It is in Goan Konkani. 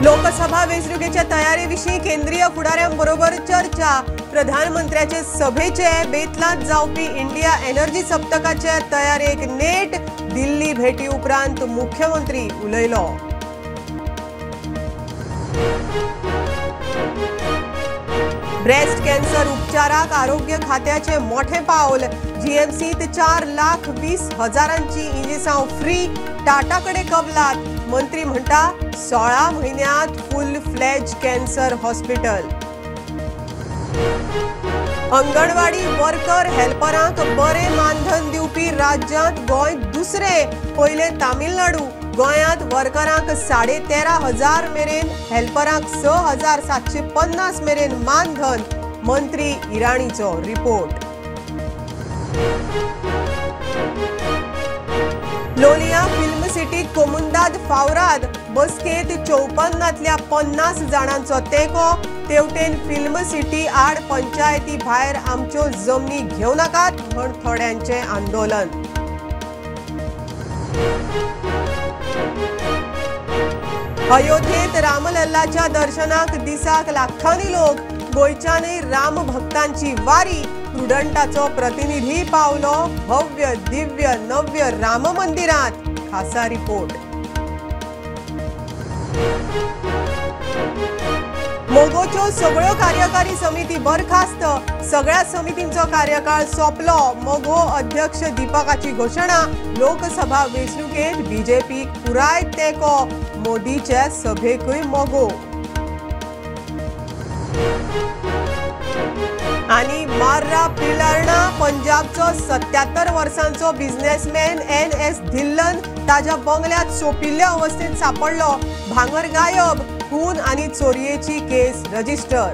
लोकसभा वेंचणुकेच्या तयारी विशीं केंद्रीय फुडाऱ्यांबरोबर चर्चा। प्रधानमंत्र्याचे सभेचे बेतलांत जावपी इंडिया एनर्जी सप्तकाचे तयारेक नेट। दिल्ली भेटी उपरांत मुख्यमंत्री उलयलो। ब्रेस्ट कॅन्सर उपचाराक आरोग्य खात्याचे मोठे पावल। जीएमसीत 4,20,000 इंजेसांव फ्री। टाटा कडे कबलात। मंत्री म्हणटा 16 म्हयन्यांत full fledge cancer hospital. Anganwadi worker हेल्परांक बरे मानधन दिवपी राज्यांत गोंय दुसरे, पयले तामिळनाडू। गोंयांत वर्करांक 13,500 मेरेन, हेल्परांक 6,750 मेरेन मानधन। मंत्री इराणीचो रिपोर्ट। लोलिया फिल्म सिटीत कोमुंदाद फावराद बसकेत 54तल्या 50 जाणांचो तेंको। तेवटेन फिल्म सिटी आड पंचायती भायर आमच्यो जमनी घेवं नाकात म्हण थोड्यांचें आंदोलन। अयोध्येत रामलल्लाच्या दर्शनाक दिसाक लाखांनी लोक। गोंयच्यानय राम भक्तांची वारी। प्रुडंटाचो प्रतिनिधी पावलो भव्य दिव्य नव्य राम मंदिरात। खासा रिपोर्ट। मोगोच्यो सगळ्यो कार्यकारी समिती बरखास्त। सगळ्या समितींचो कार्यकाळ सोंपलो। मोगो अध्यक्ष दीपकाची घोशणा। लोकसभा वेंचणुकेत बीजेपीक पुराय तेंको। मोदीचे सभेकूय मोगो। आनी मार्रा पिलार्णा पंजाबचो 77 वर्सांचो बिझनेसमॅन NS Dhillon ताज्या बंगल्यात सोंपिल्ले अवस्थेत सांपडलो। भांगर गायब, खून आनी चोरयेची केस रजिस्टर।